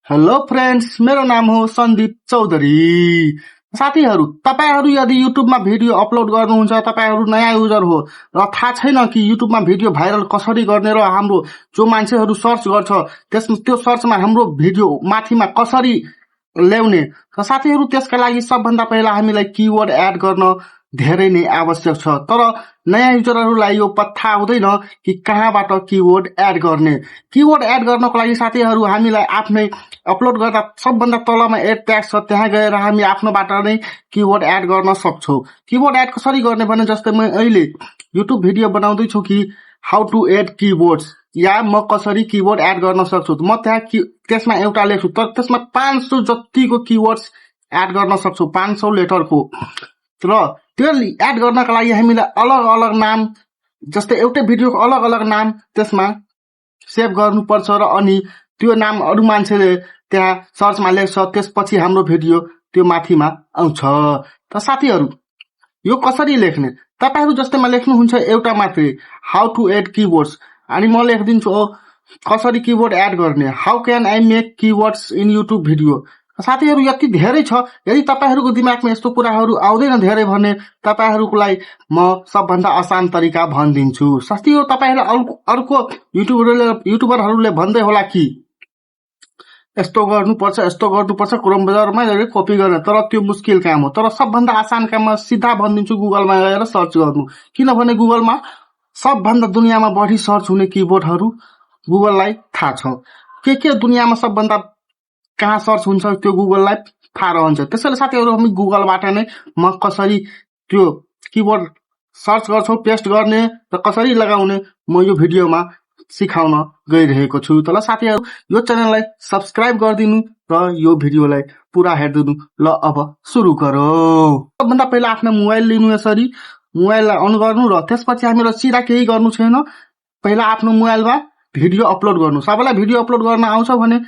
Hello friends, मेरो नाम हो सन्दीप चौधरी। साथीहरू, तपाईहरू यदि युट्युबमा भिडियो अपलोड गर्नुहुन्छ, तपाईहरू नयाँ युजर हो र थाहा छैन कि युट्युबमा भिडियो भाइरल कसरी गर्ने र हाम्रो जो मान्छेहरू सर्च गर्छ त्यो सर्चमा हाम्रो भिडियो माथिमा कसरी ल्याउने र साथीहरू त्यसका लागि सबभन्दा पहिला हामीलाई किवर्ड एड गर्न धेरै नै आवश्यक छ। तर नयाँ युजरहरूलाई यो पत्ता आउँदैन कि कहाँबाट किवर्ड एड गर्ने। किवर्ड एड गर्नको लागि साथीहरू हामीलाई आफ्नै अपलोड गर्दा सबभन्दा तलमा एड ट्याग छ, त्यहाँ गएर हामी आफ्नोबाट नै किवर्ड एड गर्न सक्छौँ। किवर्ड एड कसरी गर्ने भने जस्तै म अहिले युट्युब भिडियो बनाउँदैछु कि हाउ टु एड किवर्ड्स या म कसरी किवर्ड एड गर्न सक्छु। म त्यसमा एउटा लेख्छु, तर त्यसमा 500 जतिको किवर्ड्स एड गर्न सक्छु, 500 लेटरको। र त्यो एड गर्नका लागि हामीलाई अलग अलग नाम, जस्तै एउटै भिडियोको अलग अलग नाम त्यसमा सेभ गर्नुपर्छ र अनि त्यो नाम अरू मान्छेले त्यहाँ सर्चमा लेख्छ, त्यसपछि हाम्रो भिडियो त्यो माथिमा आउँछ। त साथीहरू, यो कसरी लेख्ने? तपाईहरू जस्तैमा लेख्नुहुन्छ एउटा मात्रै हाउ टु एड किवर्ड्स, अनि म लेखिदिन्छु कसरी किवर्ड एड गर्ने, how can I make keywords in YouTube video. साथीहरू, यति धेरै छ। यदि तपाईहरूको दिमागमा यस्तो कुराहरू आउँदैन धेरै भने तपाईहरूको लागि म सबभन्दा आसान तरिका भनिदिन्छु। साथीहरू, तपाईहरूले अर्को युट्युबरहरूले भन्दै होला कि यस्तो गर्नुपर्छ क्रोम ब्राउजरमा कपी गर्ने, तर त्यो मुस्किल काम हो। तर सबभन्दा आसान काम म सिधा भनिदिन्छु, गुगलमा गएर सर्च गर्नु। किनभने गुगलमा सबभन्दा दुनियाँमा बढी सर्च हुने किवर्डहरू गुगललाई थाहा छ। के दुनियाँमा सबभन्दा कहाँ सर्च हुन्छ त्यो गुगललाई थाहा रहन्छ। त्यसैले साथीहरू, हामी गुगलबाट नै म कसरी त्यो किवर्ड सर्च गर्छौँ, पेस्ट गर्ने र कसरी लगाउने म यो भिडियोमा सिकाउन गइरहेको छु। तर साथीहरू, यो च्यानललाई सब्स्क्राइब गरिदिनु र यो भिडियोलाई पुरा हेरिदिनु। ल अब सुरु गरौँ। सबभन्दा पहिला आफ्नो मोबाइल लिनु, यसरी मोबाइललाई अन गर्नु र त्यसपछि हामीलाई सिधा केही गर्नु छैन, पहिला आफ्नो मोबाइलमा भिडियो अपलोड गर्नु। सबैलाई भिडियो अपलोड गर्न आउँछ भने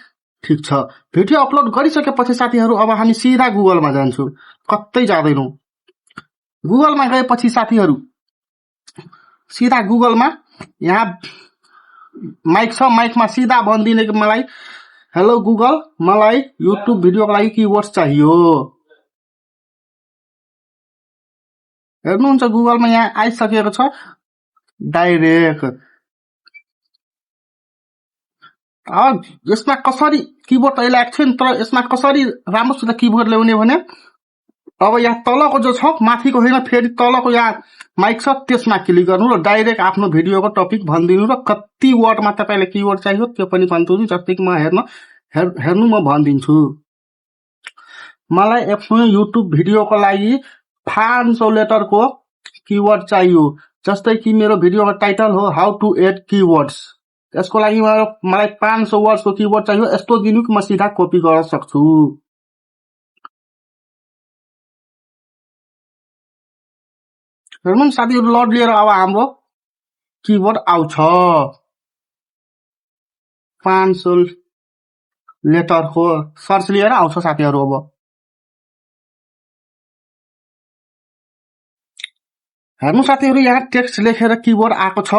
ठिक छ। भिडियो अपलोड गरिसकेपछि साथीहरू अब हामी सिधा गुगलमा जान्छौँ, कतै जाँदैनौँ। गुगलमा गएपछि साथीहरू सिधा गुगलमा यहाँ माइक छ, माइकमा सिधा भनिदिने कि मलाई हेलो गुगल, मलाई युट्युब भिडियोको लागि किवर्ड्स चाहियो। हेर्नुहुन्छ गुगलमा यहाँ आइसकेको छ डाइरेक्ट। अब यसमा कसरी किबोर्ड अहिले आएको छैन, तर यसमा कसरी राम्रोसित किबोर्ड ल्याउने भने अब यहाँ तलको जो छ, माथिको होइन, फेरि तलको यहाँ माइक छ, त्यसमा क्लिक गर्नु र डाइरेक्ट आफ्नो भिडियोको टपिक भनिदिनु र कति वर्डमा तपाईँलाई किवर्ड चाहियो त्यो पनि भनिदिनु। जस्तै कि म हेर्नु म भनिदिन्छु, मलाई आफ्नो युट्युब भिडियोको लागि 500 लेटरको किवर्ड चाहियो। जस्तै कि मेरो भिडियोको टाइटल हो हाउ टु एड किवर्ड्स, यसको लागि मलाई 500 वर्डको किवर्ड चाहियो। यस्तो दिनु कि म सिधा कपी गर्न सक्छु। हेर्नु साथीहरू, लड लिएर अब हाम्रो किवर्ड आउँछ 500 लेटरको सर्च लिएर आउँछ साथीहरू। अब हेर्नु साथीहरू, यहाँ टेक्स्ट लेखेर किवर्ड आएको छ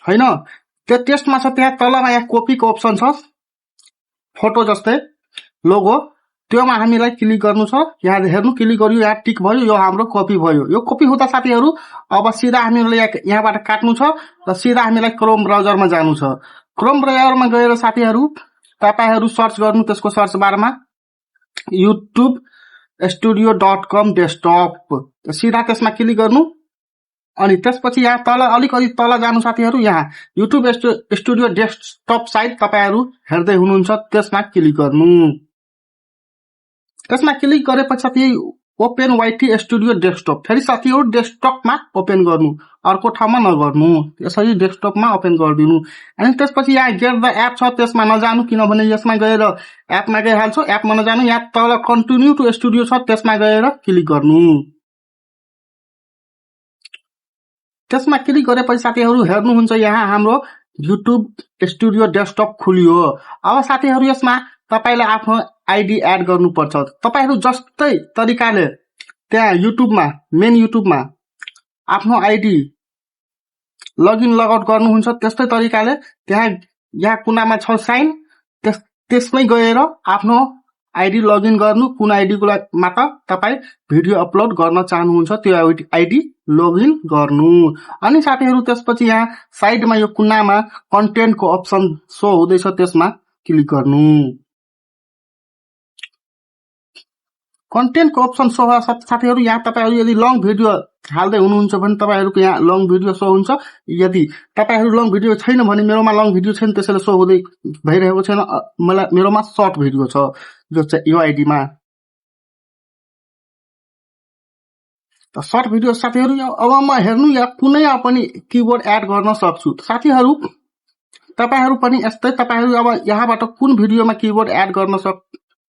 हैन, त्यो टेक्स्टमा छ, त्यहाँ तलमा यहाँ कपीको अप्सन छ, फोटो जस्तै लोगो, त्योमा हामीलाई क्लिक गर्नु छ। यहाँ हेर्नु क्लिक गर्यो, यहाँ टिक भयो, यो हाम्रो कपी भयो। यो कपी हुँदा साथीहरू अब सिधा हामीलाई यहाँबाट काट्नु छ र सिधा हामीलाई क्रोम ब्राउजरमा जानु छ। क्रोम ब्राउजरमा गएर साथीहरू तपाईहरू सर्च गर्नु, त्यसको सर्च बारमा youtube-studio.com डेस्कटप, सिधा त्यसमा क्लिक गर्नु। अनि त्यसपछि यहाँ तल अलिकति तल जानु साथीहरू, यहाँ युट्युब स्टुडियो डेस्कटप साइट तपाईहरू हेर्दै हुनुहुन्छ, त्यसमा क्लिक गर्नु। त्यसमा क्लिक गरेपछि साथी ओपन वाइटी स्टुडियो डेस्कटप, फेरि साथीहरू डेस्कटपमा ओपन गर्नु, अर्को ठाउँमा नगर्नु, यसरी डेस्कटपमा ओपन गरिदिनु। अनि त्यसपछि यहाँ गेट द एप छ, त्यसमा नजानु, किनभने यसमा गएर एपमा गइहाल्छौ, एपमा नजानु। यहाँ तल कन्टिन्यू टु स्टुडियो छ, त्यसमा गएर क्लिक गर्नु। त्यसमा क्लिक गरेपछि साथीहरू हेर्नुहुन्छ यहाँ हाम्रो युट्युब स्टुडियो डेस्कटप खुलियो। अब साथीहरू यसमा तपाईले आफ्नो आइडी एड गर्नुपर्छ। तपाईहरू जस्तै तरिकाले त्यहाँ युट्युबमा मेन युट्युबमा आफ्नो आइडी लगइन लगआउट गर्नुहुन्छ, त्यस्तै तरिकाले त्यहाँ कुनामा छ साइन, त्यसमै गएर आफ्नो आइडी लगइन गर्नु। कुन आइडीको मा त तपाईँ भिडियो अपलोड गर्न चाहनुहुन्छ त्यो आइडी लगइन गर्नु। अनि साथीहरू त्यसपछि यहाँ साइडमा यो कुनामा कन्टेन्टको अप्सन सो हुँदैछ, त्यसमा क्लिक गर्नु। कन्टेन्टको अप्सन सो साथीहरू यहाँ तपाईहरु यदि लङ भिडियो हाल्दै हुनुहुन्छ भने तपाईहरुको यहाँ लङ भिडियो सो हुन्छ। यदि तपाईहरु लङ भिडियो छैन भने मेरोमा लङ भिडियो छैन त्यसैले सो हुँदै भइरहेको छैन। मेरोमा सर्ट भिडियो छ जो चाहिँ यो आइडीमा। त सर्ट भिडियो साथीहरु अब म हेर्नु या कुनै पनि किवर्ड एड गर्न सक्छु। साथीहरु तपाईहरु पनि यस्तै तपाईहरु अब यहाँबाट कुन भिडियोमा किवर्ड एड गर्न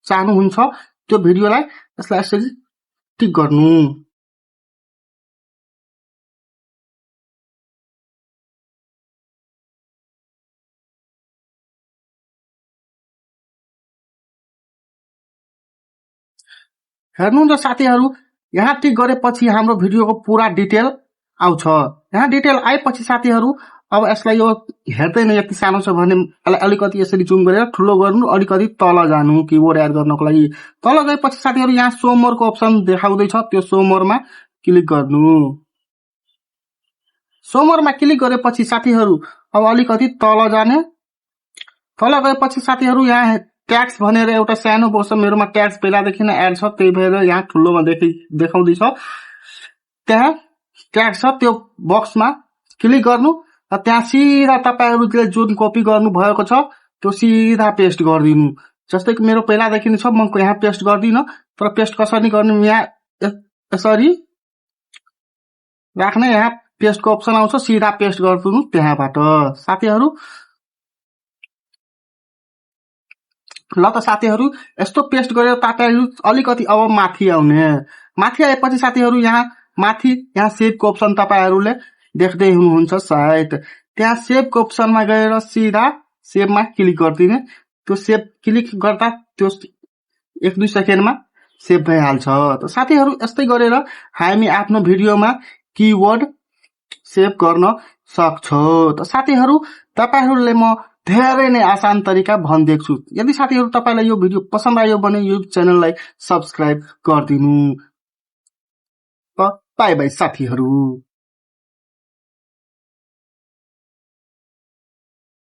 चाहनुहुन्छ त्यो भिडियोलाई यसलाई यसरी टिक गर्नु। हेर्नु न साथीहरु यहाँ टिक गरेपछि हाम्रो भिडियोको पूरा डिटेल आउँछ। यहाँ डिटेल आएपछि साथीहरु अब यसलाई यो हेर्दैन यति सानो छ भने अलिकति यसरी जुम गरेर ठुलो गर्नु, अलिकति तल जानु किबोर्ड एड गर्नको लागि। तल गएपछि साथीहरु यहाँ शो मोरको अप्सन देखाउँदैछ, त्यो शो मोरमा क्लिक गर्नु। शो मोरमा क्लिक गरेपछि साथीहरु अब अलिकति तल जाने। तल गएपछि साथीहरु यहाँ ट्याक्स भनेर एउटा सानो बक्स, मेरोमा ट्याक्स पहिलादेखि नै एड छ त्यही भएर यहाँ ठुलोमा देखाउँदैछ। त्यहाँ ट्याक्स छ त्यो बक्समा क्लिक गर्नु। त्यहाँ सिधा तपाईहरुले जुन कपी गर्नु भएको छ त्यो सिधा पेस्ट गर्दिनु। जस्तै कि मेरो पहिलादेखि नै छ, म यहाँ पेस्ट गर्दिन। तर पेस्ट कसरी गर्ने यहाँ यसरी राख्ने, यहाँ पेस्टको अप्सन आउँछ, सिधा पेस्ट गर्दिनु त्यहाँबाट। साथीहरु ल त साथीहरु यस्तो पेस्ट गरेर तपाईहरु अलिकति अब माथि आउने। माथि आएपछि साथीहरु यहाँ माथि यहाँ सेभको अप्सन तपाईहरुले देख्दै हुनुहुन्छ सायद। त्यहाँ सेभको अप्सनमा गएर सिधा सेभमा क्लिक गर्दिने। त्यो सेभ क्लिक गर्दा त्यो 1-2 सेकेन्डमा सेभ भइहाल्छ। त साथीहरु यस्तै गरेर हामी आफ्नो भिडियोमा किवर्ड सेभ गर्न सक्छौं। त साथीहरु तपाईहरुले म धेरै नै आसान तरिका भनिदिएको छु। यदि साथीहरु तपाईलाई यो भिडियो पसन्द आयो भने यो च्यानललाई सब्स्क्राइब गरिदिनु। बाइ बाइ साथीहरु।